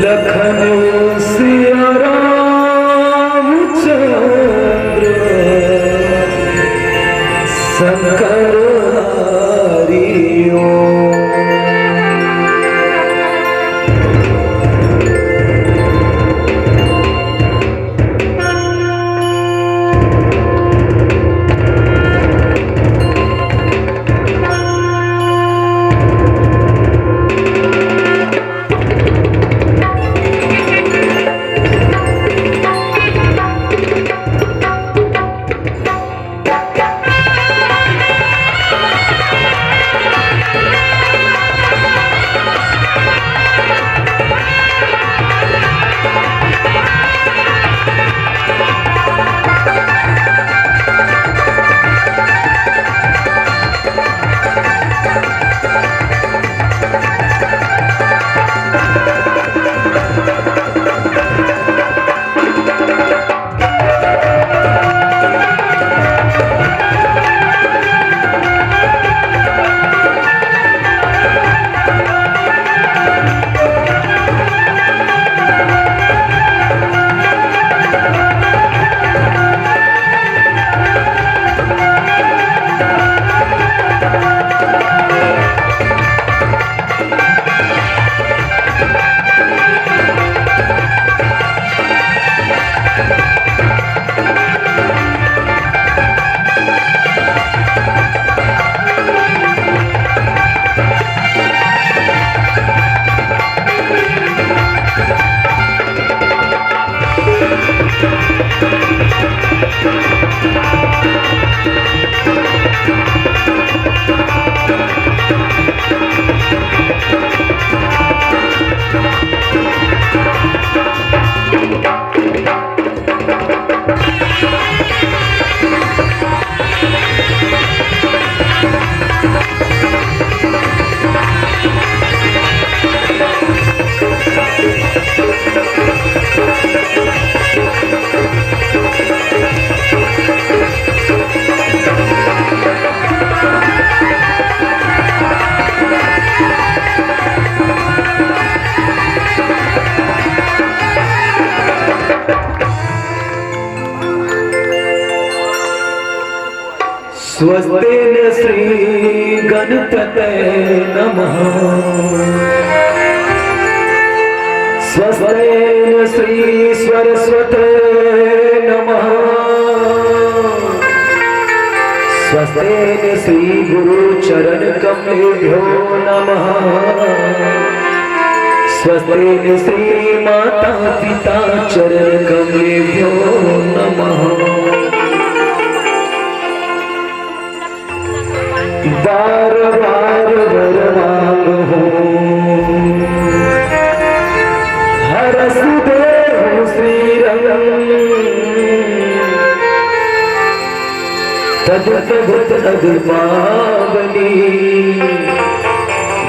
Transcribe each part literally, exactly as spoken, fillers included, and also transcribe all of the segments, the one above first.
लखन सिया रामचंद्र शंकर हरि ओम। स्वस्ति न श्री गणपते नमः। स्वस्ति न श्री सरस्वते नमः। स्वस्ति न श्री गुरु चरण कमलेभ्यो नमः। स्वस्ति न श्री माता पिता चरण कमलेभ्यो नमः। बार बार वर मांगहूं, हरष देहु श्री रंग। तद प्रभु तद पावनी,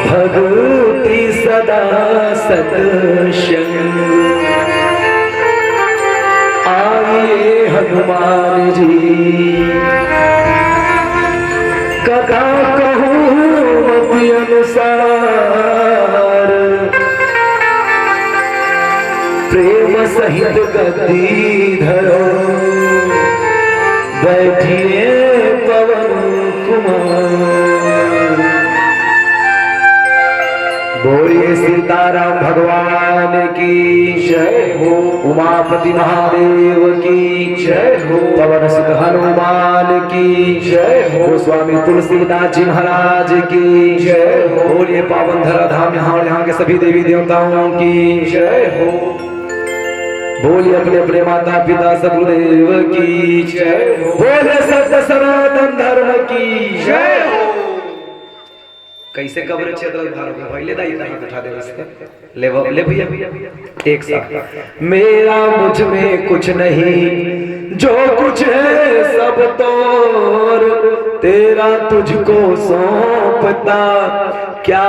भगवती सदा सत्संग। आइए हनुमान जी, कथा कहूँ मति अनुसार, प्रेम सहित गद्दी धरो, बैठिए पवन कुमार। बोलिए सीताराम भगवान की जय हो, उमापति महादेव की जय हो, पवन सुत हनुमान की जय हो, गोस्वामी तुलसीदास जी महाराज की जय हो। बोलिए पावन धरा धाम यहाँ और यहाँ के सभी देवी देवताओं की जय हो। बोलिए अपने अपने माता पिता सदगुरुदेव की जय हो। बोले सत्य सनातन धर्म की जय हो। कैसे कब्र छेद भार भाई ले दाई दाई उठा दे इसके। ले वो, ले भैया, एक साथ। मेरा मुझ में कुछ नहीं, जो कुछ है सब तोर, तेरा तुझको सौंपता, क्या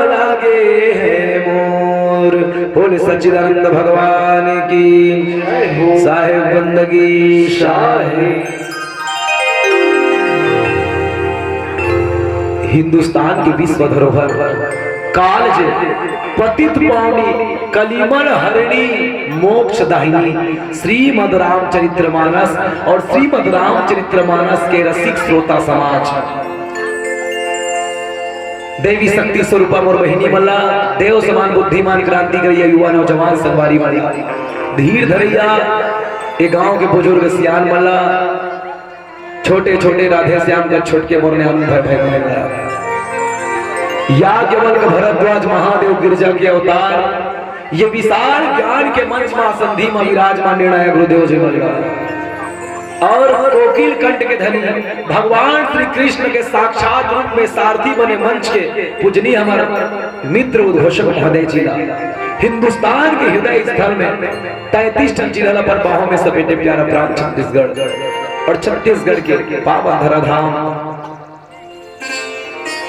लागे है मोर। बोले सच्चिदानंद भगवान की जय हो। साहेब बंदगी शाही। हिंदुस्तान के विश्व धरोहर काल जे पतित पावनी, कलिमल हरणी, मोक्ष दाहिनी, श्रीमद रामचरित्र मानस। और श्रीमद रामचरित्र मानस के रसिक श्रोता समाज, देवी शक्ति स्वरूपा मोर बहिनी मन ला, देव समान बुद्धिमान क्रांति करिया युवा नौजवान संगवारी मन ला, धीर धरैया ये गांव के बुजुर्ग सियान मन ला, छोटे छोटे राधे श्याम का छोटके मोर ने अंधर भय मन ला, याज्ञवल्क भरद्वाज महादेव गिरजा के अवतार, ये विशाल ज्ञान के मंच मा संधि मा विराजमान निर्णायक गुरुदेव जी मन ला। और कोकिल कंठ के धनी भगवान श्री कृष्ण के साक्षात रूप में सारथी बने मंच के पूजनीय हमर मित्र उद्घोषक महोदय जी ला, हिंदुस्तान के हृदय स्थल में तैंतीस ठन जिला ला अपन बाहों में समेटे प्यारा प्रांत छत्तीसगढ़ और छत्तीसगढ़ के पावन धराधाम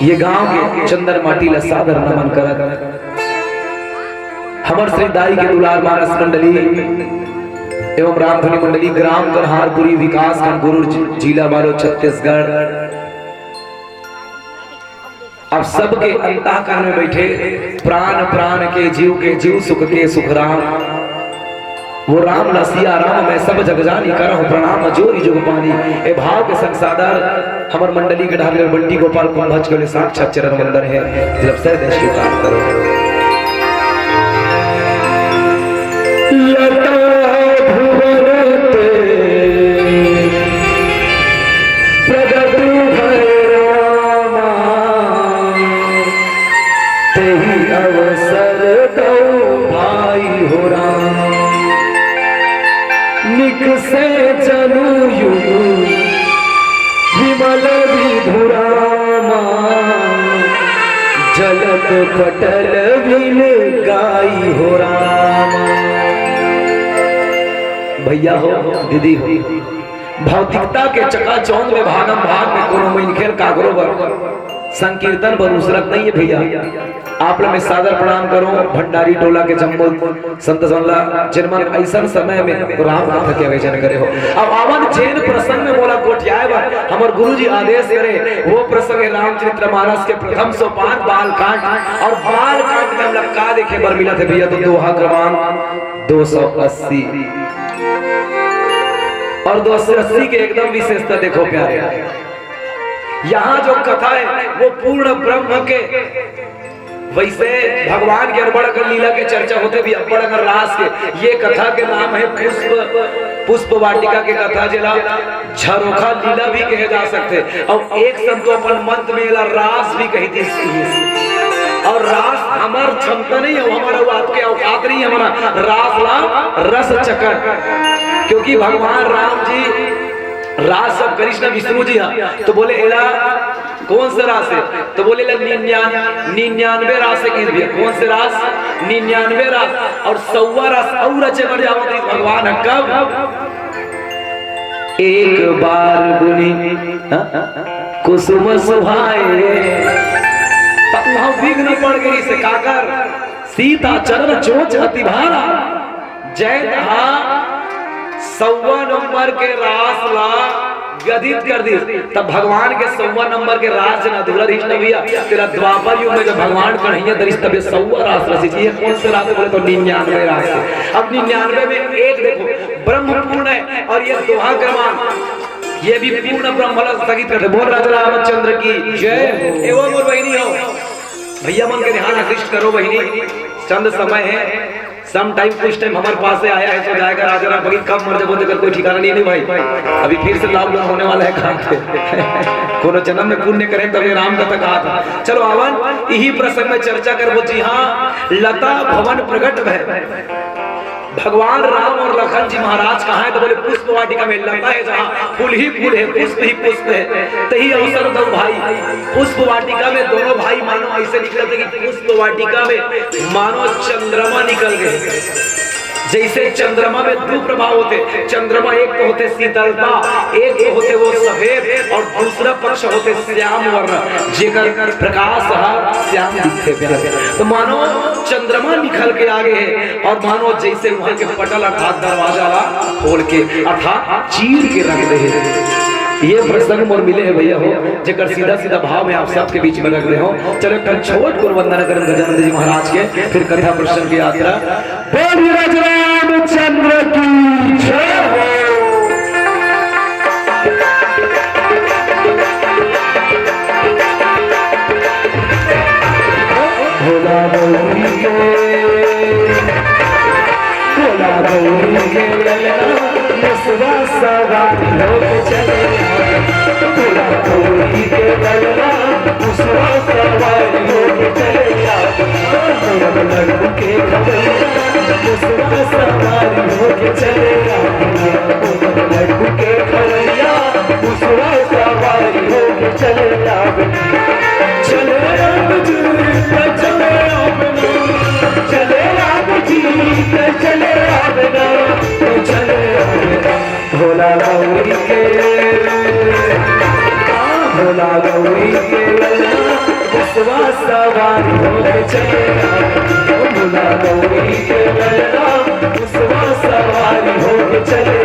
ये गांव के चंदन माटी ला सादर नमन करत, हमर श्री दाई के दुलार मानस मंडली एवं रामधुनी मंडली, ग्राम करहारपुरी, विकासखंड गुरूर, जि-, जिला बालोद, छत्तीसगढ़। आप सबके अंतःकरण में बैठे प्राण प्राण के जीव के जीव सुख के सुखराम, वो राम ला सिया राम मैं सब जग जानी, करहु प्रणाम जोरि जुग पानी। ए भाव के संग सादर हमर मंडली के ढारले बंटी गोपाल कुंभज के लिए साक्षात चरण वंदन है। जब सर दे स्वीकार करो। लता भुवन ते प्रगट भय रामा, तेहि अवसर दो भाई हो राम। निकसे जनु युग विमल विधु रामा, जलत पटल बिन गाई हो रामा। भैया हो, दीदी हो, भौतिकता के चकाचौंध में भागम भाग में कोनो मनखे ल काकरो बर संकीर्तन बर उसरत नहीं है भैया। आप ला मैं सादर प्रणाम करो, भंडारी टोला के जम्मो संत संला, जिन मन अइसन समय में राम कथा के आयोजन करे हो। अब आवन जेन प्रसंग में मोला गोठियाए बर हमर गुरुजी आदेश करे, वो प्रसंग है रामचरित्र मानस के प्रथम सोपान बालकांड। और बालकांड में हम लोग का देखे बर मिला थे भैया, तो दोहा क्रमांक दो सौ अस्सी। और दो सौ अस्सी के एकदम विशेषता देखो प्यारे, यहाँ जो कथा है वो पूर्ण ब्रह्म के, वैसे भगवान के अब्बड़ अकन लीला के चर्चा होथे भी, अब्बड़ अकन रास के। ये कथा के नाम है पुष्प, पुष्प वाटिका के कथा, जेला झरोखा लीला भी कहे जा सकथे। और एक संत तो अपन मंत में एला रास भी कही दिस। और रास हमर क्षमता नहीं है, हमर अउ आपके औकात नहीं है, हमर रास ला रस चकन। क्योंकि भगवान राम जी रास सब कृष्ण विष्णु जी हा, तो बोले एला कौन से रास है? तो बोले ला निन्यान-, निन्यानवे रास है किस भैया। कौन से रास? निन्यानवे रास। और सौवा रास और रचे बर जावत है भगवान ह। कब? एक बार बुनी, हाँ? कुसुम सुहाए। तब वहाँ विघ्न पड़ गई से काकर सीता चरण चोच अति भारा। जैन हा सौवा नंबर के रास ला व्यथित कर दिस, तब भगवान के सौवा नंबर के रास जन अधूरा रहिस न भैया। तेला द्वापर युग में जब भगवान कन्हैया धरिस तब ये सौवा रास रचिस। ये कौन से रास बोले तो निन्यानवे रास है। अब निन्यानवे में एक देखो ब्रह्म पूर्ण है और ये दोहा क्रमांक ये भी पूर्ण ब्रह्म ला स्थगित करथे। बोल राजा रामचंद्र की जय। एवं और बहिनी हो, भैया मन के ध्यान आकृष्ट करो बहिनी, चंद समय है, सम टाइम कुछ टाइम हमारे पास से आया है तो जाएगा राजा राम, बाकी कब मर जाबो तेकर कोई ठिकाना नहीं, नहीं भाई। अभी फिर से लॉकडाउन होने वाला है, कहाँ पे कोनो जन्म में पुण्य करें तभी राम कथा कहा था। चलो आवन यही प्रसंग में चर्चा करबो जी। हाँ, लता भवन प्रगट भय। भगवान राम और लखन जी महाराज कहाँ है? तो बोले पुष्प वाटिका में। लता है जहाँ, फूल ही फूल है, पुष्प ही पुष्प है। तही अवसर दो भाई, पुष्प वाटिका में दोनों भाई मानो ऐसे निकलते कि पुष्प वाटिका में मानो चंद्रमा निकल गए। जैसे चंद्रमा में दो प्रभाव होते, चंद्रमा एक तो होते शीतलता, एक तो होते वो सफेद, और दूसरा पक्ष होते श्याम वर्ण, जेकर प्रकाश हा श्याम दिखते प्यारे। तो मानो चंद्रमा निकल के आ गए हैं और मानो जैसे वहां के पटल अर्थात दरवाजा ला खोल के अर्थात चीर के रख दे हैं। ये प्रसंग मोर मिले हे भैया हो, जेकर सीधा सीधा भाव मैं आप सबके बीच में रख रहे हो। चलो एक ठन छोट कुर वंदना करन गजानंद जी महाराज के, फिर कथा प्रसंग की यात्रा। बोल राज रामचंद्र की जय हो। भोला गौरी के, भोला गौरी के ललना, मुसवा सवार होके चले। भोला गौरी के ललना, मुसवा सवार होके चले। लड्डू के खवैया, मुसवा सवार होके चले। लड्डू के खवैया, मुसवा सवार होके चले। चले राम जी, चले राम जी, चले राम जी, चले राम जी, चले राम। भोला गौरी के, भोला गौरी के ललना, मुसवा सवार होके चले। भोला गौरी के ललना, मुसवा सवार होके चले।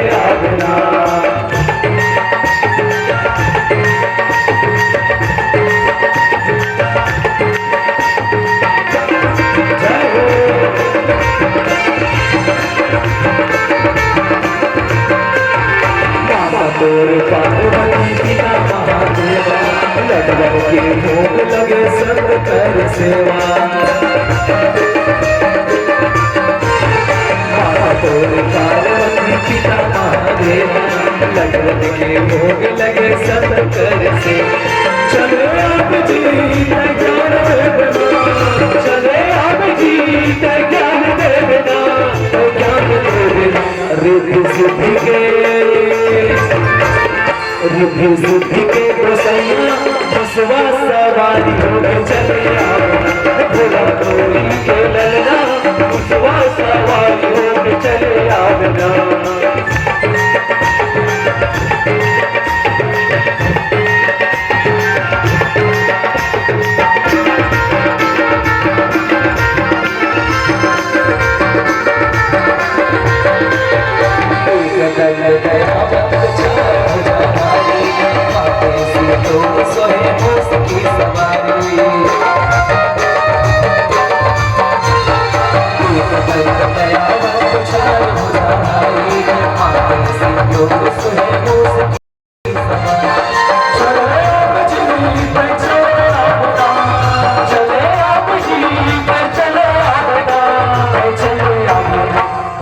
जय हो। माता तोर पार्वती पिता महादेवा, लड्डू के भोग लगे सब कर सेवा। माता तोर पार्वती पिता महादेवा, लड्डू के भोग लगे सब कर सेवा। चले आप जी, ज्ञान देवे ना। चले आप जी, ज्ञान देवे ना। ज्ञान देवे ना। रिद्धि सिद्धि के, रिद्धि सिद्धि के गोसैया, मुसवा सवारी होके चले आओ। भोला गौरी के ललना, मुसवा सवारी होके चले आओ ना।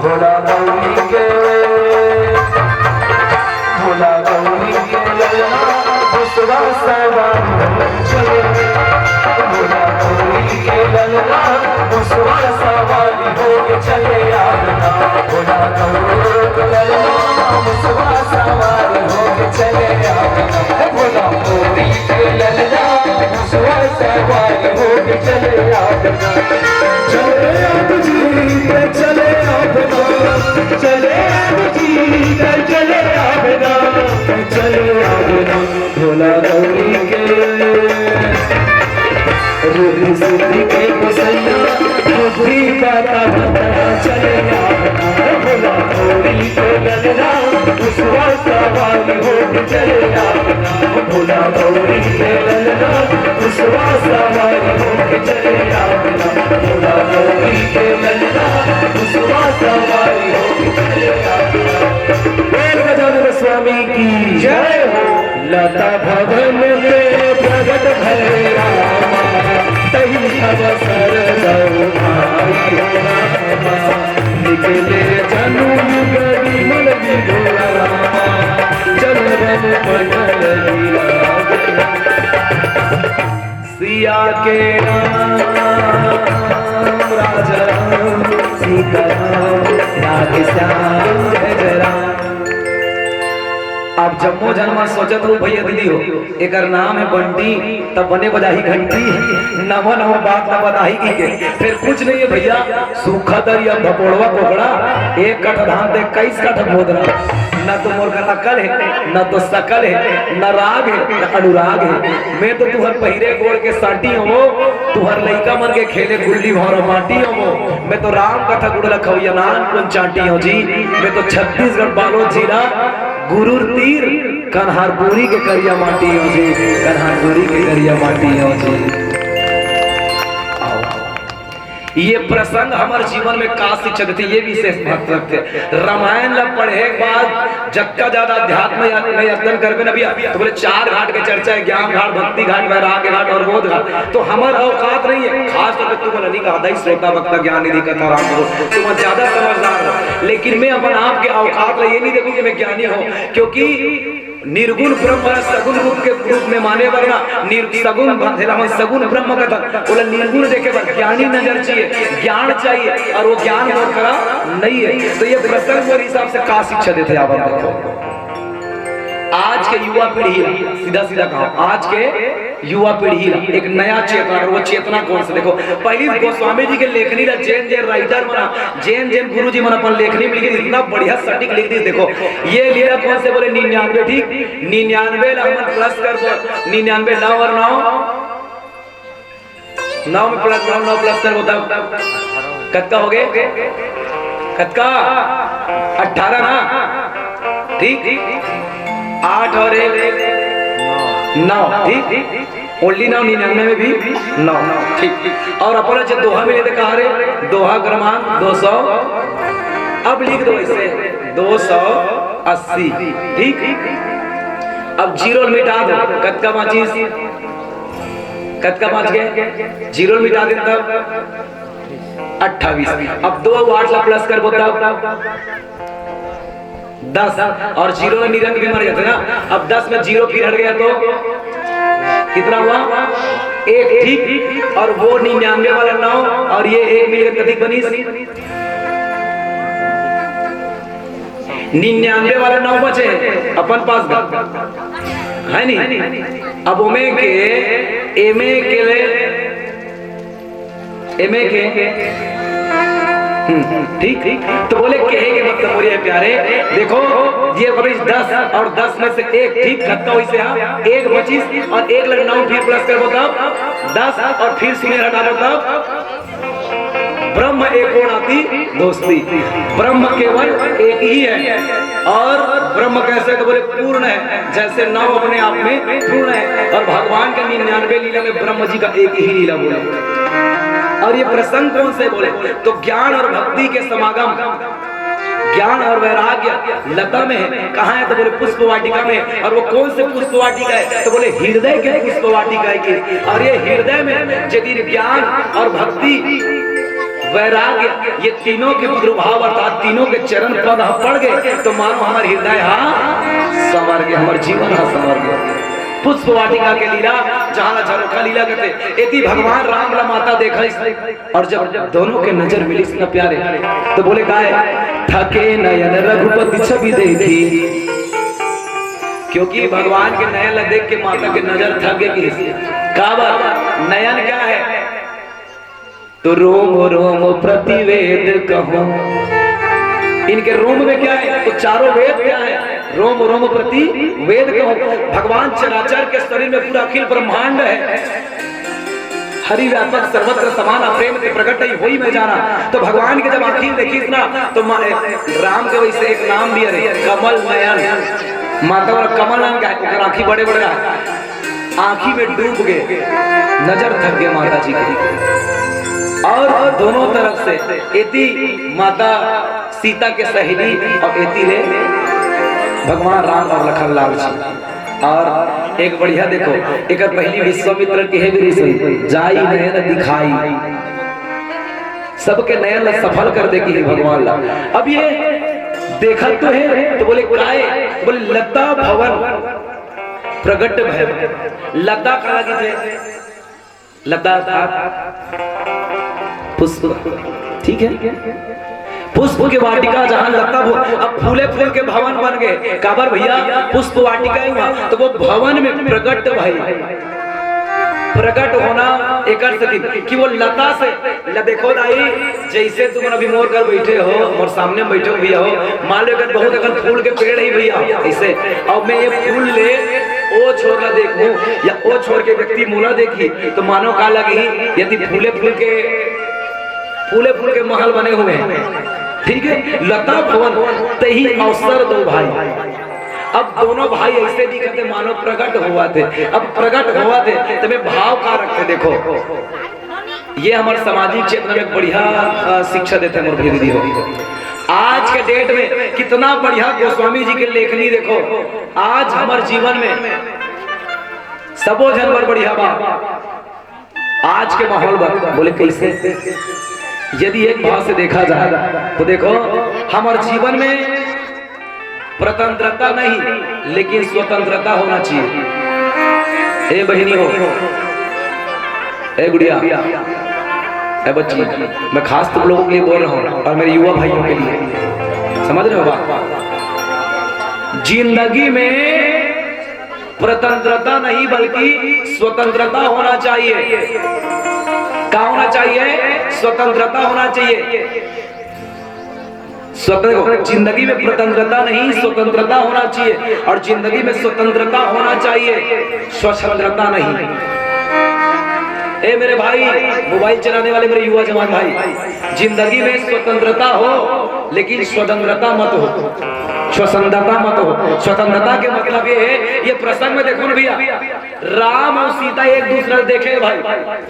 भोला गौरी के, भोला गौरी के ललना, मुसवा सवारी होके चले। भोला गौरी के ललना, मुसवा सवारी होके चले। भोला गौरी के ललना, मुसवा सवारी होके चले। भोला गौरी के ललना, मुसवा सवारी होके चले। चले आप जी, चले आप ना, चले आप जी, चले आप ना, चले आप ना। भोला गौरी के, रिद्धि सिद्धि के गोसैया, बुद्धि दाता भंडारा चले आओ। भोला गौरी के ललना, मुसवा सवारी होके चले आओ। भोला गौरी के ललना, मुसवा सवारी होके चले आओ। भोला गौरी के ललना, मुसवा सवारी होके चले आओ। बोल गजानन स्वामी की जय हो। लता भवन में प्रगट भए रामा, तही अवसर दौ भाई हो रामा। निकले जनु युग विमल विधु रामा, जन रन मंडल विराज। सिया के राम, राजा राम, सीता राम, राधे श्याम, जय जय राम। अब जम्मो झन मन सोचत हो भैया दीदी हो, एकर नाम हे बंटी, त बने बजाही घंटी, नवा नवा बात न बताही कहिके। फेर कुछ नहीं हे भैया, सूखा दरी अउ भपोड़वा कोकड़ा, एक कट्ठा धान ते इक्कीस कट्ठा बोदरा। न तो मोर कर अकल हे, न तो सकल हे, न राग हे, न अनुराग हे। मैं तो तुहर पहिरे गोड़ के सांटी हों, तुहर लइका मन के खेले गुल्ली भौंरा माटी हों। मैं तो राम कथा गुड़ ल खवइया नानकुन चांटी हों जी। मैं तो छत्तीसगढ़ बालोद जिला गुरूर तीर कन्हारपुरी के करिया माटी हो जी, कन्हारपुरी के करिया माटी हो जी। ये प्रसंग हमर जीवन में का शिक्षा देथे, ये विशेष महत्व रखथे। रामायण ला पढ़े के बाद जतका ज्यादा अध्यात्म या-, में यत्न करबे ना भैया, तो बोले चार घाट के चर्चा हे, ज्ञान घाट, भक्ति घाट, वैराग्य घाट और बोध घाट। तो हमर औकात नहीं हे, खास तौर पे तुमन ला नहीं कहा, दाई श्रोता वक्ता ज्ञान निधि कथा राम गुरु, तुमन ज्यादा समझदार हो, लेकिन मैं अपन आप के औकात ला ये नहीं देखूं कि मैं ज्ञानी हूं, क्योंकि निर्गुण ब्रह्म ला सगुण रूप के रूप में माने बर ना, निर-, सगुन भ-, जेला हमन सगुन ब्रह्म कथन, ओला निर्गुण देखे बर ज्ञानी नजर चाहिए, ज्ञान चाहिए, और वो ज्ञान मोर करा नहीं हे। तो ये प्रसंग मोर हिसाब से का शिक्षा देथे, आप देखो, आज के युवा पीढ़ी ला, सीधा सीधा कहा, आज के युवा पीढ़ी ला एक नया चेतना, और वो चेतना कौन से? देखो, पहली गोस्वामी जी के लेखनी ला जेन जेन writer मन, जेन जेन गुरु जी मन अपन लेखनी में लिखे, इतना बढ़िया सटीक लिख दिस। देखो, ये लीला कौन से बोले? निन्यानवे, ठीक, निन्यानवे ला हमन plus कर दो, निन्यानवे, नौ और नौ, नौ में plus, नौ, नौ plus कर दो, तब कतका हो गे? कतका? अठारह ना, ठीक, आठ और एक, नौ, ठीक, only नौ, निन्यानवे में भी नौ, ठीक। और अपन जो दोहा मिले थे, कहा रे, दोहा क्रमांक दो सौ, अब लिख दो इसे, दो सौ अस्सी, ठीक। अब zero मिटा दो, कतका बाँचिस? कतका बाँच गे? Zero मिटा दे तब अट्ठाईस। अब दो अउ आठ ला plus करबो तब दस, और zero ला निरंक भी मर जाते ना। अब दस में zero फिर हट गया तो कितना हुआ? एक, ठीक। और वो निन्यानवे वाला नौ और ये एक मिलकर कतिक बनिस? निन्यानवे वाला नौ बचे अपन पास गा, है नी? अब ओमे के, एमे के ले, एमे के, हम्म, ठीक, ठीक। तो बोले, कहे के मतलब, बोलिए प्यारे, देखो, ये बनिस दस और दस में से एक, ठीक, कतका होइस हे? एक बचिस और एक ला नौ फिर plus करबो तब दस और फिर शून्य हटाबो तब ब्रह्म एको नाती दोस्ती, ब्रह्म केवल एक ही है। और ब्रह्म कैसे? तो बोले पूर्ण है, जैसे नौ अपने आप में पूर्ण है। और भगवान के निन्यानवे लीला में ब्रह्म जी का एक ही लीला बोला। और ये प्रसंग कौन से बोले? तो ज्ञान और भक्ति के समागम, ज्ञान और वैराग्य लता में है। कहाँ है? तो बोले पुष्प वाटिका में। और वो कौन से पुष्प वाटिका है? तो बोले हृदय के पुष्प वाटिका है की। और ये हृदय में यदि ज्ञान और भक्ति, वैराग्य, ये तीनों के प्रादुर्भाव अर्थात तीनों के चरण पद ह पड़ गे तो मानो हमर हृदय हा संवर गे, हमर जीवन हा संवर गे। पुष्प वाटिका के लीला, जहाँ ला झरोखा लीला कहते, एती भगवान राम ला माता देखा और जब दोनों के नजर मिलिस ना प्यारे, तो बोले, "काय थके नयन रघुपति छवि देखी।" क्योंकि भगवान के नयन ला देख के माता के नजर थक गई। काबर? नयन क्या है? तो रोम रोम प्रतिवेद कहूँ। इनके रोम में क्या है? तो चारों वेद क्या है? रोम रोम प्रति वेद कहूँ। भगवान चराचर के शरीर में पूरा अखिल ब्रह्मांड है। हरि व्यापक सर्वत्र समान, अप्रेम ते प्रगट नहीं होई मैं जाना। तो भगवान के जब आँखी देखिस ना, तो मा-, ए, राम के वैसे एक नाम भी है, कमल नयन। माता वाला कमल नयन का है, ओकर आँखी बड़े बड़े है, आँखी में डूब गए, नजर थक गए माता जी के। और दोनों तरफ से एती माता सीता के सहेली और एती ले भगवान राम और लखन लाल जी। और एक बढ़िया देखो, एकर पहली विश्वामित्र के हे भी सुन, "जाई नयन दिखाई।" सबके नयन ला सफल कर दे की भगवान ला। अब ये देखत तो है, तो बोले, "काय?" बोले, "लता भवन प्रगट भय।" लता का लगी थे? लता अर्थात पुष्प, ठीक है, पुष्प के वाटिका, जहाँ लता भु-, अब फूले फूल के भवन बन गए। काबर भैया? पुष्प वाटिका ही हुआ, तो वो भवन में प्रगट भाई, प्रगट होना एकर सेती कि वो लता से, ल-, देखो दाई, जैसे तुमन अभी मोर कर बैठे हो, मोर सामने में बैठे हो भैया हो, मान लो अगर बहुत अगर फूल के पेड़ है भैया, ऐसे, अब मैं ये फूल ले ओ छोर ला देखूं या ओ छोर के व्यक्ति मोला देखी, तो मानो का लगी, यदि फूले फूल के, फूले फूल के महल बने हुए हैं, ठीक है, लता भवन, तही अवसर दो भाई। अब दोनों भाई ऐसे दिखते मानो प्रकट होवत हे। अब प्रकट होवत हे, त में भाव का रखते, देखो, ये हमर सामाजिक चेतना में बढ़िया, अ, शिक्षा देथे मोर भाई दीदी हो। आज के date में कितना बढ़िया गोस्वामी जी के लेखनी देखो, आज हमर जीवन में सबो झन बर बढ़िया बात। आज के माहौल बर बोले कैसे? यदि एक भाव से देखा जाए तो देखो, हमर जीवन में प्रतंत्रता नहीं, लेकिन स्वतंत्रता होना चाहिए। ए बहिनी हो, ए गुड़िया, ए बच्ची, मैं खास तुम लोगों के लिए बोल रहा हूँ और मेरे युवा भाइयों के लिए, समझ रहे हो बात? जिंदगी में प्रतंत्रता नहीं, बल्कि स्वतंत्रता होना चाहिए। क्या होना चाहिए? स्वतंत्रता होना चाहिए। स्वतंत्र, जिंदगी में प्रतंत्रता नहीं, स्वतंत्रता होना चाहिए। और जिंदगी में स्वतंत्रता होना चाहिए, स्वतंत्रता नहीं। ए मेरे भाई, मोबाइल चलाने वाले मेरे युवा जवान भाई, जिंदगी में स्वतंत्रता हो, लेकिन स्वतंत्रता मत हो, स्वतंत्रता मत हो। स्वतंत्रता के मतलब ये है, ये प्रसंग में देखो ना भैया, राम और सीता एक दूसरा देखे भाई,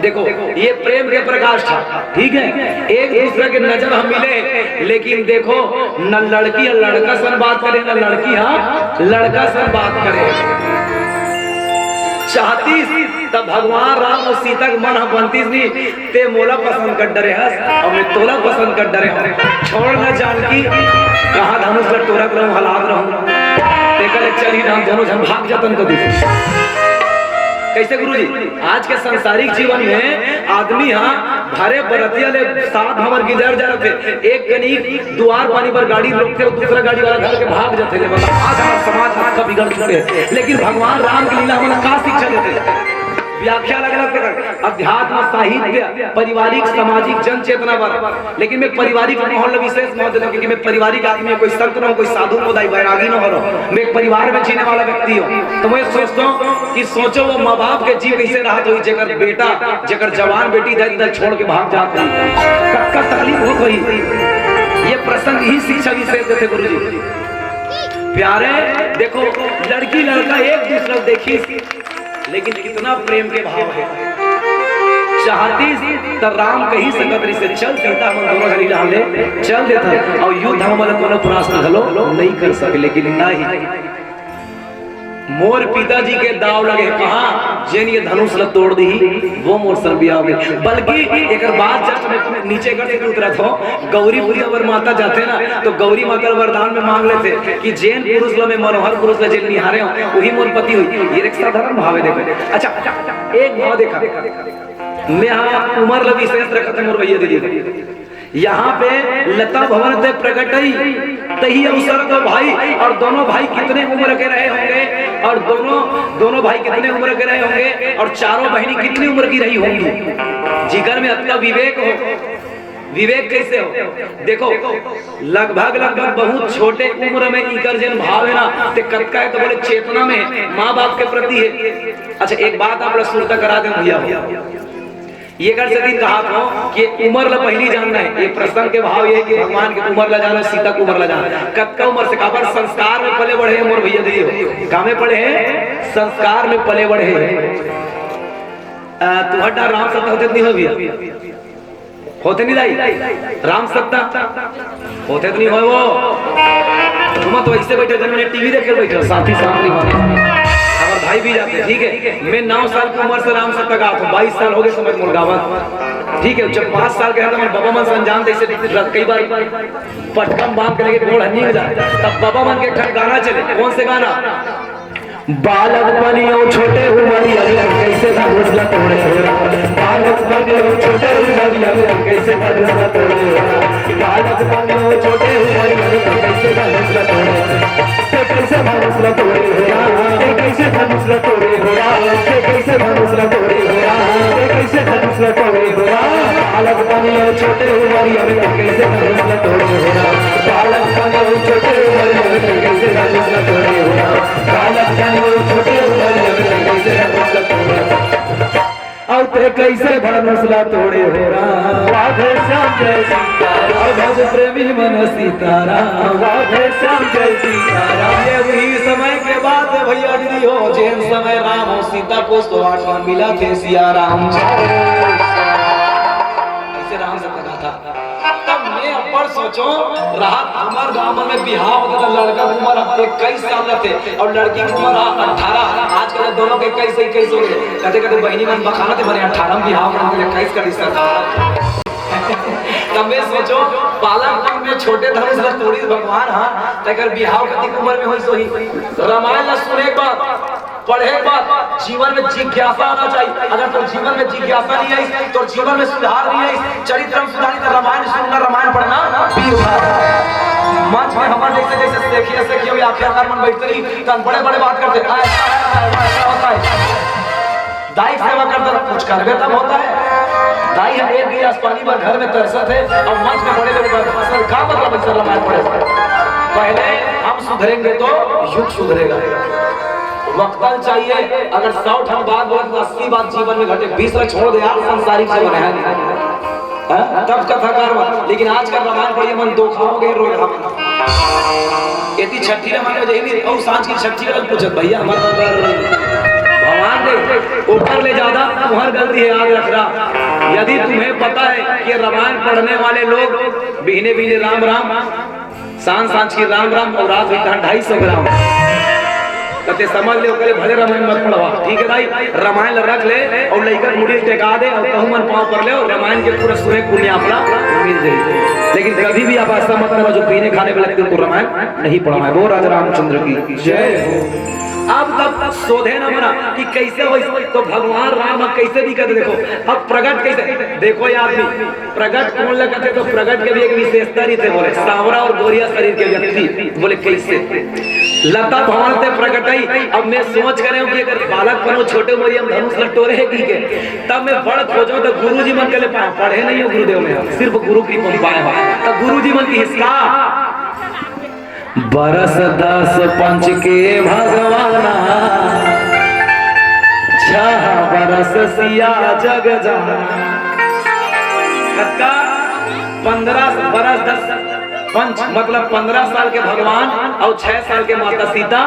देखो, ये प्रेम के प्रकाश था, ठीक है, एक दूसरे के नजर हम मिले, लेकिन देखो, न लड़की ह लड़का सन बात करे, न लड़की ह लड़का सन बात करे। चाहतीस त भगवान राम और सीता के मन ह बनतीस नहीं, ते मोला पसंद कर डरे हस और मैं तोला पसंद कर डरे हूँ। छोड़ न जानकी, कहाँ धनुष ल टोरत रहूँ, हलात रहूँ। तेकर ले चल ही ना, हम दोनों झन भाग जतन कर दी। कैसे गुरुजी? आज के सांसारिक जीवन में आदमी हा भरे बरतिया ले सात हमर गिजर जाथे, एक कनी दुआर पानी पर गाड़ी रोकथे, दूसरा गाड़ी वाला धर के भाग जाथे। ले बता, आज हमारा समाज हाथ का बिगड़ चुके हैं, लेकिन भगवान राम की लीला हमें का शिक्षा देते? व्याख्या अलग-अलग प्रकार, अध्यात्म, साहित्य, पारिवारिक, सामाजिक, जन चेतना बर। लेकिन मैं पारिवारिक माहौल ल विशेष महत्व देता हूँ, क्योंकि मैं पारिवारिक आदमी हूँ, कोई संत न हूँ, कोई साधु, कोई वैरागी न हूँ। मैं एक परिवार में जीने वाला व्यक्ति हूँ, तो मैं सोचता हूँ कि सोचो वो माँ बाप के जीव कैसे रहत होही, जेकर बेटा, जेकर जवान बेटी दे दे छोड़ के भाग जात होही, कतका तकलीफ होत होही। ये प्रसंग ही शिक्षा विशेष देथे गुरुजी। प्यारे, देखो, लड़की लड़का एक दूसरा देखी, लेकिन कितना प्रेम के भाव है। चाहतीस त राम कही सकत रहिसे, "चल सीता, हम दोनों झन इलाज ले चल देथन, और युद्ध हमन ला कोनो परास्त घलो नहीं कर सके।" लेकिन नहीं, मोर पिताजी के दाव लगे, कहा, "जेन ये धनुष ला तोड़ दी, वो मोर संग बिहाव में।" बल्कि एकर बात जब मैं नीचे कर से उतरत हो, गौरी पूजा बर माता जाथे ना, तो गौरी माता वरदान में मांग लेथे कि जेन पुरुष ला मैं मनोहर पुरुष ला जेन निहारे हूँ, वही मोर पति हुई। ये एक साधारण भाव है, देखो। अच्छा, एक भाव देखा, मैं हाँ उमर ला विशेष रखत है मोर भैया दीदी। यहाँ पे लता भवन ते प्रकट ही, तही अवसर दो भाई, और दोनों भाई कितने उम्र के रहे होंगे, और दोनों, दोनों भाई कितने उम्र के रहे होंगे, और चारों बहनी कितनी उम्र की रही होंगी। जिगर में अतना विवेक हो, विवेक कैसे हो? देखो, लगभग, लगभग बहुत छोटे उम्र में इकर जेन भाव है ना, ते कतका है तो बोले चेतना में है, माँ बाप के प्रति है। अच्छा, एक बात आप लोग सुरता करा दें भैया हो, ये कर से दिन कहा था कि उम्र ला पहली जानना है। ये प्रसंग के भाव ये है कि भगवान की उम्र ला जाना, सीता की उम्र ला जाना। कतका उम्र से काबर संस्कार में पले बढ़े हैं मोर भैया दीदी हो, का में पड़े हैं? संस्कार में पले बढ़े हैं। अ, तुहर डर राम सत्ता होते नहीं हो भैया, होते नहीं दाई, राम सत्ता होते तो नहीं हो वो। तुम तो ऐसे बैठे जन मैंने टीवी देख के बैठे, साथी साथ नहीं माने। हमारे भाई भी जाते, ठीक है, मैं नौ साल की उम्र से राम सत्ता गात हूँ, बाईस साल हो गए समझ मोर गावत, ठीक है। जब पाँच साल के था तो हमारे बाबा मन से अनजान थे, इसे कई बार पटकम बांध के लेके गोड़ हन्नी में जाते, तब बाबा मन के एक ठन गाना चले। कौन से गाना? बालक बनियो छोटे उमरिया में, कैसे धनुष ला तोड़े हो राम। बालक बनियो छोटे उमरिया में, कैसे धनुष ला तोड़े हो राम। बालक बनियो छोटे उमरिया में, कैसे धनुष ला तोड़े हो राम। ते कैसे धनुष ला तोड़े हो राम। ते कैसे धनुष ला तोड़े हो राम। ते कैसे धनुष ला तोड़े हो राम। ते कैसे धनुष ला तोड़े हो राम। बालक बनियो छोटे उमरिया में, कैसे धनुष ला तोड़े हो राम। बालक बनियो छोटे उमरिया में, कैसे धनुष ला तोड़े हो राम। बालक बनियो छोटे उमरिया में, कैसे धनुष ला तोड़े हो राम। और ते कैसे धनुष ला तोड़े हो राम। राधे श्याम जय सीता। भज प्रेमी मन सीताराम, राधे श्याम जय सीताराम। ये वही समय के बात है भैया दीदी हो, जेन समय राम अउ सीता को तो आठ मिला थे सिया राम। ऐसे राम से कहा था। तब मैं अब्बड़ सोचो, रात हमर गांव में बिहाव होता था, लड़का के उम्र अब इक्कीस साल रहते और लड़की की उम्र अठारह। आजकल दोनों के इक्कीस से इक्कीस हो गए। कहते कहते बहनी मन बखाना थे, बने अठारह में बिहाव करते, इक्कीस कर दी सरकार। तब मैं सोचो, बालकपन में छोटे धनुष ला तोड़ी भगवान, हाँ, तेकर बिहाव कतिक उम्र में होई सोही। रामायण ला सुने के बाद, पढ़े के बाद जीवन में जिज्ञासा आना चाहिए। अगर तोर जीवन में जिज्ञासा नहीं आई, तोर जीवन में सुधार नहीं आई, चरित्र में सुधार नहीं, तो रामायण सुनना, रामायण पढ़ना व्यर्थ है। मंच में हमर जैसे, जैसे सेखिया, सेखिया भी आखिरकार मन बैठते नहीं, तो बड़े बड़े बात करते, "आ, ऐसा है, ऐसा है, ऐसा होता है।" दाई के सेवा करता रह, कुछ करबे तब होता है। दाई ह एक गिलास पानी बर घर में तरसत है और मंच में बड़े लोग बैठे, "सर, का मतलब है सर रामायण पढ़े?" पहले हम सुधरेंगे तो युग सुधरेगा। वक्तल चाहिए, अगर सौ ठन बात बोले तो अस्सी बात जीवन में घटे, बीस ला छोड़ दे यार, संसारिक जीवन है नहीं। हाँ? तब कथाकार बन, लेकिन आजकल रामायण पढ़िए मन धोखा हो गए, रोए हम। यदि छठी रामायण हो जाए नहीं, और सांझ की छठी वाला पूछत, "भैया, हमारा नंबर भगवान दे, ऊपर ले ज्यादा तुम्हारी गलती है, याद रखना।" यदि तुम्हें पता है कि रामायण पढ़ने वाले लोग बिहने बिहने राम राम, सांझ सांझ की राम राम और रात हुई तहां ढाई सौ ग्राम। कहते समझ ले, ओकरे भले रामायण मत पढ़वा, ठीक है भाई, रामायण ला रख ले और लइका के मुड़ी टेका दे और कहूं मन पांव पर ले और रामायण के पूरा सुने पुण्य आपला मिल जाए। लेकिन कभी भी आप ऐसा मत करो जो पीने खाने में लगते, उनको रामायण नहीं पढ़वाए। वो राजा रामचंद्र की जय हो। अब तब सोधे न मना कि कैसे हो, तो भगवान राम कैसे दिखत, देखो अब प्रगट कैसे, देखो ये आदमी प्रगट कोन ला कथे, तो प्रगट के भी एक विशेषता रहिथे, बोले सांवरा और गोरिया शरीर के व्यक्ति, बोले कैसे? लता भवन ते प्रगटई। अब मैं सोच करे हूँ कि अगर बालक पनो छोटे उमरिया में धनुष ला टोरे है की के, तब मैं बड़ खोजो तो गुरुजी मन के लिए पा-, पढ़े नहीं हो गुरुदेव में, सिर्फ गुरु की कृपा पाए हो, तो गुरुजी मन की हिसका बरस दस पंच के भगवाना, छह बरस सिया जग जाना। कतका? पन्द्रह बरस दस पंच, मतलब पन्द्रह साल के भगवान और छह साल के माता सीता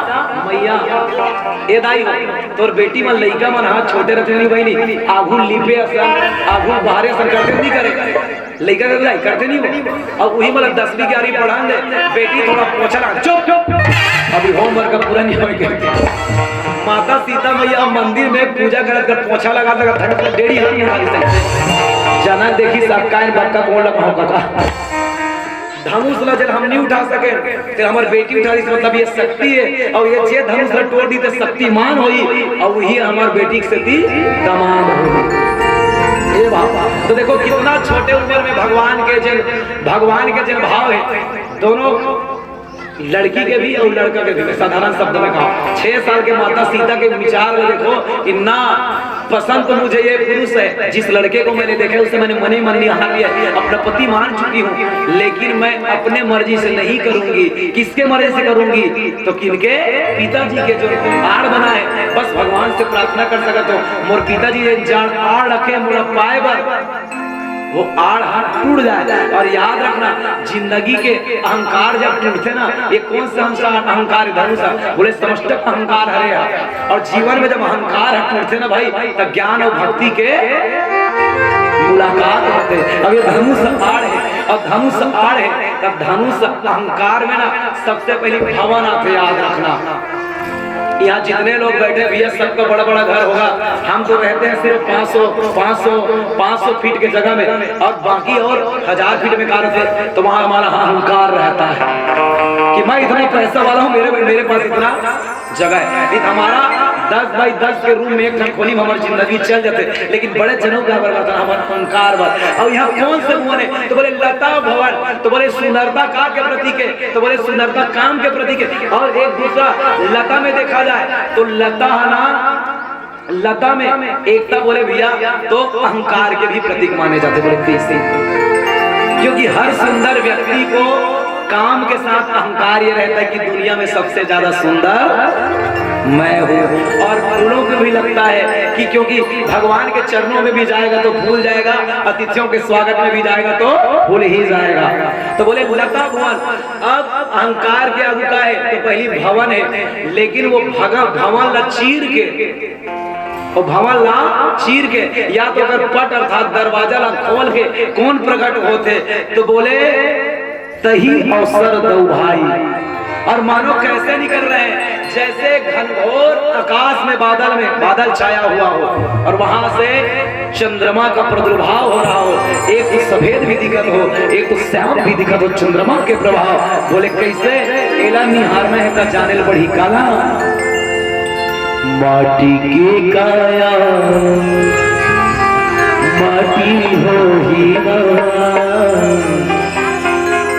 मैया। ए दाई हो, तोर बेटी मन लइका मन हा छोटे रथे नहीं बहिनी, आघू लिपे असन, आघू बहारे असन करथे नहीं करे। लइका के बुलाई करथे नहीं हो। अब उही मतलब दसवीं ग्यारहवीं पढ़ान दे, बेटी थोड़ा पोछा लगा, चुप, चुप, अभी होमवर्क का पूरा नहीं होए के। माता सीता मैया मंदिर में पूजा करत कर पोछा लगा लगा धन डेढ़ी हाथ में डाली सही। जनक देखी सक्का इन बक्का कोन लगा हो कका। धनुष ला जब हम नहीं उठा सके, तो हमार बेटी उठा दी, मतलब ये शक्ति है, और ये जे धनुष ला तोड़ दी तो शक्तिमान होई, और वही हमार बेटी के सेती दामाद होई। ए बाबा, तो देखो कितना छोटे उम्र में भगवान के जन, भगवान के जन भाव है, दोनों लड़की के भी और लड़का के भी। मैं साधारण शब्द में कहा, छह साल के माता सीता के विचार में देखो, इतना पसंद तो मुझे ये पुरुष है, जिस लड़के को मैंने देखा है उसे मैंने मन ही मन निहार लिया है, अपना पति मान चुकी हूँ, लेकिन मैं अपने मर्जी से नहीं करूंगी। किसके मर्जी से करूंगी? तो किनके? पिताजी के जो आड़ बनाए, बस भगवान से प्रार्थना कर सकत हो, मोर पिताजी ये जान आड़ रखे मोला पाए बर, वो आड़ हाथ टूट जाए। और याद रखना, जिंदगी के अहंकार जब टूटते ना, ये कौन सा अहंकार, अहंकार है? धनुष है। बोले समष्टक अहंकार हरे हा। और जीवन में जब अहंकार ह टूटथे ना भाई, त ज्ञान और भक्ति के मुलाकात होथे। अब ये धनुष आड़ है, और धनुष आड़ है, तब धनुष अहंकार में ना सबसे पहले भवन आथे, याद रखना। यहाँ जितने लोग बैठे भैया, सबका बड़ा बड़ा घर होगा। हम तो रहते हैं सिर्फ पाँच सौ, पाँच सौ, पाँच सौ फीट के जगह में, और बाकी और हजार फीट में कार थे, तो वहाँ हमारा अहंकार रहता है कि मैं इतना पैसा वाला हूँ, मेरे मेरे पास इतना जगह है। नहीं तो हमारा दस बाई दस के रूम में एक ठन खोली में हमारी जिंदगी चल जाते, लेकिन बड़े जनों का बर्बाद था हमारा अहंकार बात। और यहाँ कौन से भवन है? तो बोले लता भवन, तो बोले सुंदरता का के प्रतीक है, तो बोले सुंदरता काम के प्रतीक है। और एक दूसरा लता में देखा जाए तो लता है ना, लता में एकता बोले भैया तो अहंकार के भी प्रतीक माने जाते। बोले कैसे? क्योंकि हर सुंदर व्यक्ति को काम के साथ अहंकार ये रहता है कि दुनिया में सबसे ज्यादा सुंदर मैं हूँ। और फूलों को भी लगता है कि क्योंकि भगवान के चरणों में भी जाएगा तो फूल जाएगा, अतिथियों के स्वागत में भी जाएगा तो फूल ही जाएगा। तो बोले, लता भुवन, अब अहंकार के आगू का है? तो पहली भवन है, लेकिन वो भग-, भवन ला चीर के, वो भवन ला चीर के, या तो अगर पट अर्थात दरवाजा ला खोल के कौन प्रकट होथे? तो बोले, तही अवसर दऊ भाई। और मानो कैसे निकल रहे हैं, जैसे घनघोर आकाश में बादल में बादल छाया हुआ हो और वहां से चंद्रमा का प्रादुर्भाव हो रहा हो। एक तो सफेद भी दिखत हो, एक तो श्याम भी दिखत हो चंद्रमा के प्रभाव। बोले, कैसे? एला निहारना है त जाने ल पड़ही काला। माटी के काया माटी होही ना,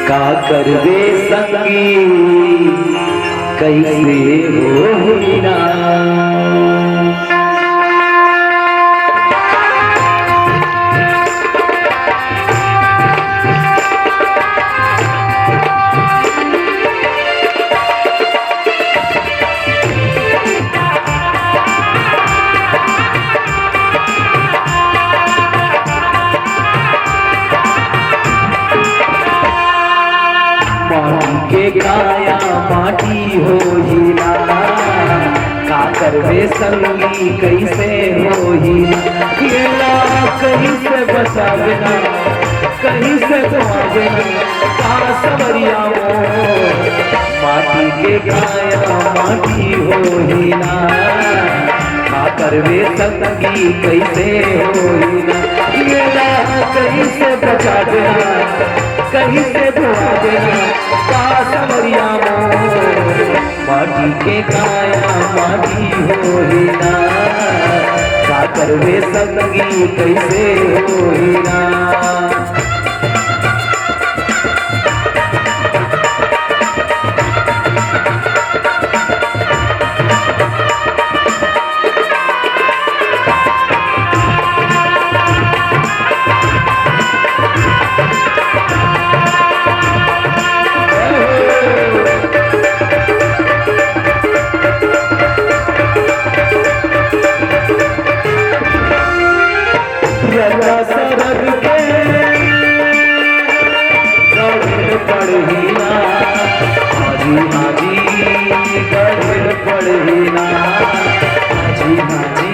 का करबे संगी, कैसे होही ना। माटी के काया माटी होही ना, का करबे संगी, कैसे होही ना, एला कैसे बचाबे ना, कैसे धोआबे ना, का सवरिया मोर। माटी के काया माटी होही ना, का करबे संगी, कैसे होही ना, एला कैसे बचाबे ना, कैसे धोआबे ना, का सवरिया मोर। माटी के काया माटी होही ना, का करबे संगी, कैसे होही ना। रंगा सरग के गढ़िन पड़ही ना, हाजी हाजी गढ़िन पड़ही ना, हाजी हाजी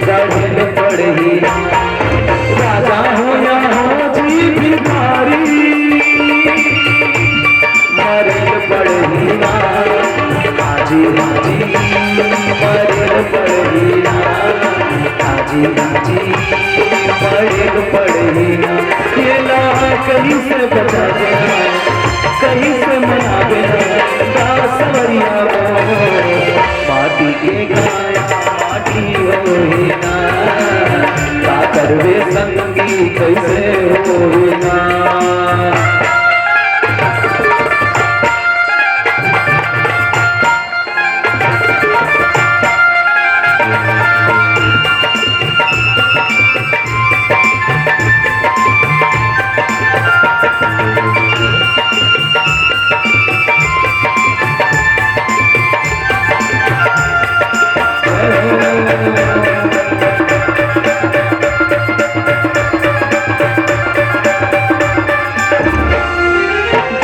गढ़िन पड़ही ना। राजा हो या हो जी भिखारी, मरेल पड़ही ना, हाजी हाजी मरेल पड़ही ना, हाजी हाजी मरेल पड़ही ना। एला कैसे बचाबे ना, कैसे मनाबे ना, का सवरिया मोर। माटी के काया माटी होही ना, का करबे संगी, कैसे होही ना।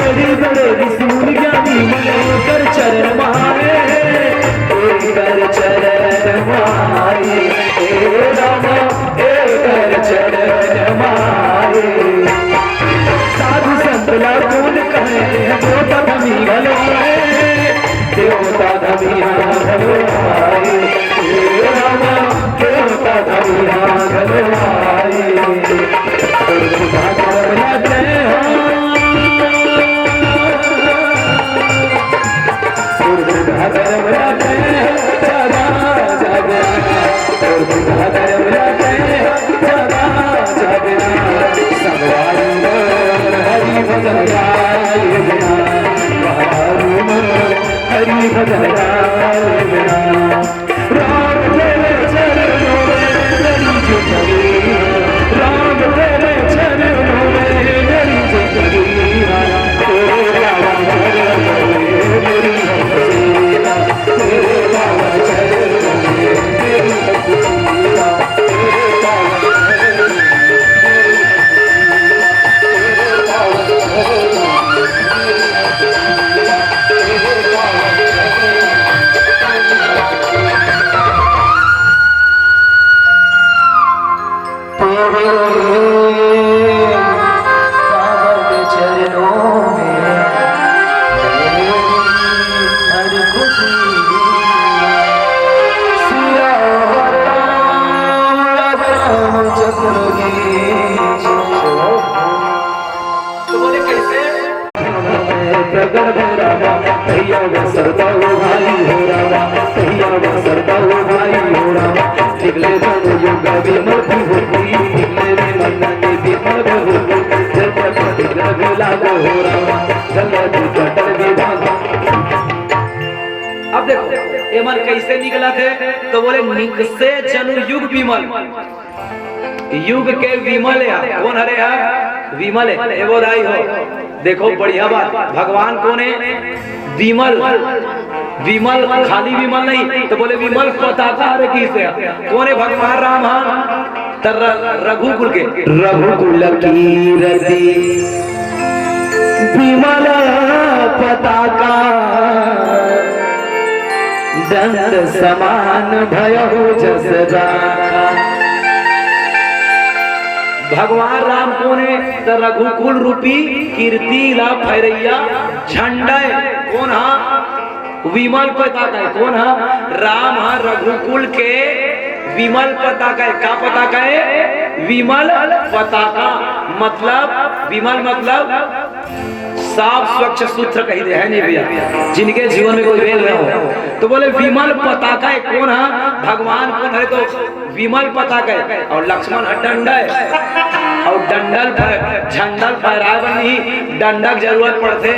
बड़े बड़े ऋषि मुनि ज्ञानी मन एकर चरण मारे, एकर चरण मारे, हे राम एकर चरण मारे। साधु संत ला कोन कहे, देवता धमी घलो आए, देवता धमी घलो आए, हे राम देवता धमी घलो आए। तोर सुधा करम ला जय हो। तोर सुधा करम ला जय हो, सदा जागना। तोर सुधा करम ला जय हो, सदा जागना। संगवारी मोर हरि भजन गाए बिना, संगवारी मोर हरि भजन गाए बिना। राम तेरे चरणों में मेरी जिंदगी, राम तेरे चरणों प्रगट हो रामा, भैया वो सरदा हो भाई हो रामा, भैया वो सरदा हो भाई हो रामा। निकले जब युग विमल विभूति, निकले विमल विमल विभूति, जब जब निकले लागो हो रामा, जब जब कटल विभाग। अब देखो, एमन कैसे निकलत हे, तो बोले, "निकसे जनु युग विमल।" युग के विमल हे, कोन हरे हे? विमल हे। एगो दाई हो, देखो, बढ़िया बात। भगवान कोन हे? विमल। विमल, खाली विमल नहीं, तो बोले, "विमल पताका हरे किसे?" कोन हे? भगवान राम हा। त र-, रघुकुल के, रघुकुल कीरति विमल पताका, दंड समान भयहु जस राखा। भगवान राम कोन हे? त रघुकुल रूपी कीरति ला फहरइया झंडा हे। कोन हा? विमल पताका हे। कोन हा? राम हा रघुकुल के विमल पताका हे। का पताका हे? विमल पताका। मतलब, विमल मतलब साफ स्वच्छ सुथरा कहि दे, हे नहीं भैया? जिनके जीवन में कोई मैल न हो। तो बोले, "विमल पताका हे।" कोन हा? भगवान कोन हरे? तो विमल पताका हे। अउ लक्ष्मण हा डंडा हे। अउ डंडा ल फह-, झंडा ल फहराय बर नहीं, डंडा के जरूरत पड़थे।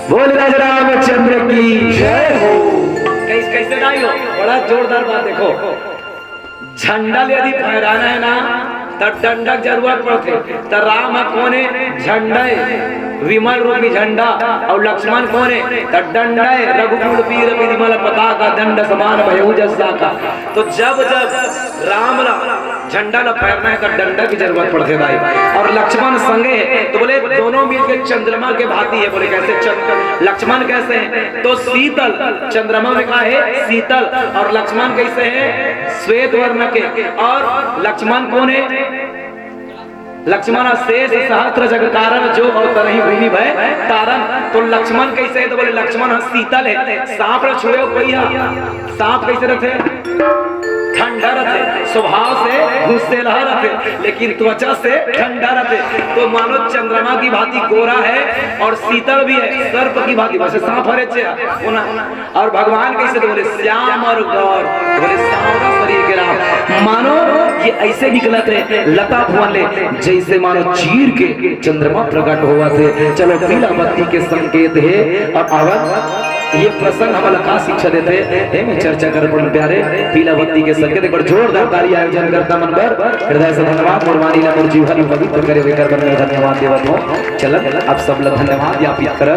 बोल राजा रामचंद्र की जय हो। कैस-, कैसे नहीं हो? बड़ा जोरदार बात। देखो, झंडा ल यदि फहराना हे ना, त डंडा के जरूरत पड़थे। त राम ह कोन हे? झंडा हे, विमल रूपी झंडा। अउ लक्ष्मण कोन हे? त डंडा हे, रघुकुल वीर विमल पताका, दंड समान भयहु जस राखा। तो जब जब राम ला झंडा ला फहराना हे त डंडा के जरूरत पड़थे दाई। अउ लक्ष्मण संगे हे, तो बोले, दोनों मिलके चंद्रमा के भांति हे। बोले, "कैसे चंद्र-, लक्ष्मण कैसे हे?" तो शीतल, चंद्रमा में का हे? शीतल। अउ लक्ष्मण कैसे हे? श्वेत वर्ण के। अउ लक्ष्मण कोन हे? लक्ष्मण ह शेष सहस्त्र जग कारण, जो अवतरहि भुवि भए तारण। तो लक्ष्मण कैसे हे? तो बोले, लक्ष्मण ह शीतल हे, सांप ल छुए कोई ह, सांप कैसे रथे? ठंडा रथे, स्वभाव से गुस्सेलहा रथे, लेकिन त्वचा से ठंडा रथे। तो मानो चंद्रमा की भांति गोरा हे अउ शीतल भी हे, सर्प की भांति, वैसे सांप हरे चे हे, वो ना। अउ भगवान कैसे? तो बोले, श्याम अउ गौर, बोले, सांवरा शरीर के राम। मानो ये ऐसे निकलत हे लता भुवन ले, जैसे मानो चीर के चंद्रमा प्रकट होवत हे। चलो, पीला बत्ती के संकेत हे। अउ अवन ये प्रसंग हमला का शिक्षा देथे, एमे चर्चा करबो प्यारे। पीला बत्ती के संकेत, एक बार जोरदार ताली आयोजन करता मन बर। हृदय से धन्यवाद, मोर वाणी ला मोर जीवन पवित्र करे हुए कर बर मैं धन्यवाद देवत हूँ। चलन, आप सब ला धन्यवाद ज्ञापित करन।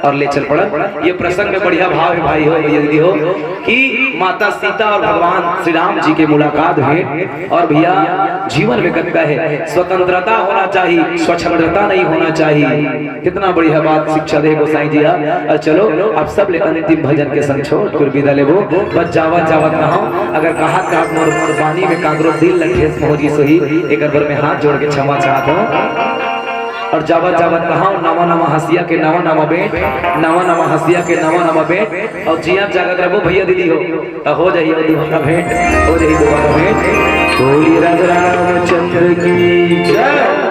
अउ ले चल पड़न। ये प्रसंग में बढ़िया भाव हे भाई हो, भैया दीदी हो, कि माता सीता अउ भगवान श्री राम जी के मुलाकात, भेंट। अउ भैया, जीवन में कतका हे, स्वतंत्रता होना चाहिए, स्वच्छंदता नहीं होना चाहिए। कितना बढ़िया बात शिक्षा दे गोसाई जी हा। अउ चलो, आप सब ले अंतिम भजन के संग छोट कर विदा लेबो। बस जावत जावत कहांव, अगर कहत कहत मोर बानी में काकरो दिल ल ठेस पहुंचिस होही, एकर बर मैं हाथ जोड़ के क्षमा चाहत हूँ। अउ जावत जावत कहांव, नवा नवा हंसिया के नवा नवा भेंट, नवा नवा हंसिया के नवा नवा भेंट। अउ जियत जागत रहिबो भैया दीदी हो, त हो जाही अउ दुबारा भेंट, हो जाही दुबारा भेंट। बोलिए राजा रामचंद्र की जय।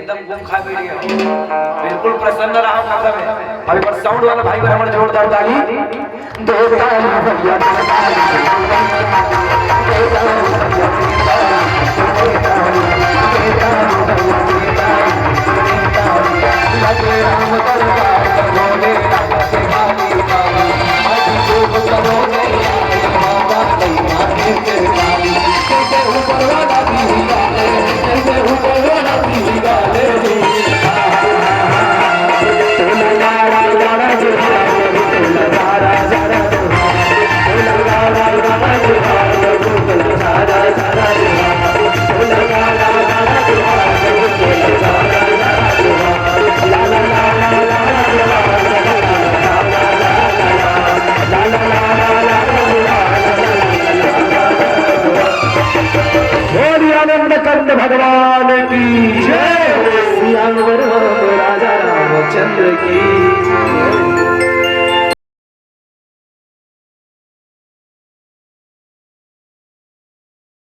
एकदम गुम खा बैठ गया। बिल्कुल प्रसन्न रहा, मतलब है। अभी पर साउंड वाला भाई पर हमारे जोरदार ताली। दो ताली भैया, दो ताली। बोलिए आनंद कंद भगवान की जय। सियावर राजा रामचंद्र की जय।